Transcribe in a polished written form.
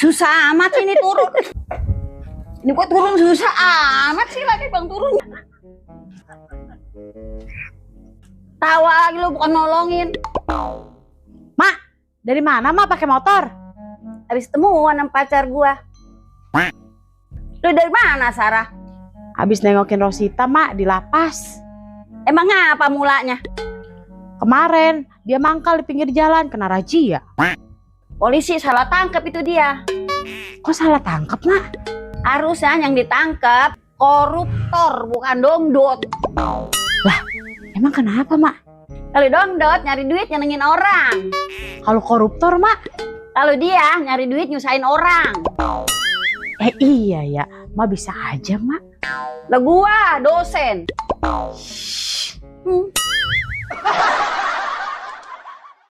Susah amat sih ini turun. Ini kok turun susah amat sih lagi bang turun. Tawa lagi lu bukan nolongin. Mak, dari mana mak pakai motor? Habis temuan sama pacar gua. Lu dari mana Sarah? Habis nengokin Rosita mak di lapas. Emang apa mulanya? Kemarin dia mangkal di pinggir jalan kena razia. Polisi salah tangkap itu dia. Kok salah tangkap mak? Harusnya yang ditangkap koruptor bukan dongdot. Lah, emang kenapa mak? Kalau dongdot nyari duit nyenengin orang. Kalau koruptor mak? Kalau dia nyari duit nyusahin orang. Iya ya, mak bisa aja mak. Lah gua dosen.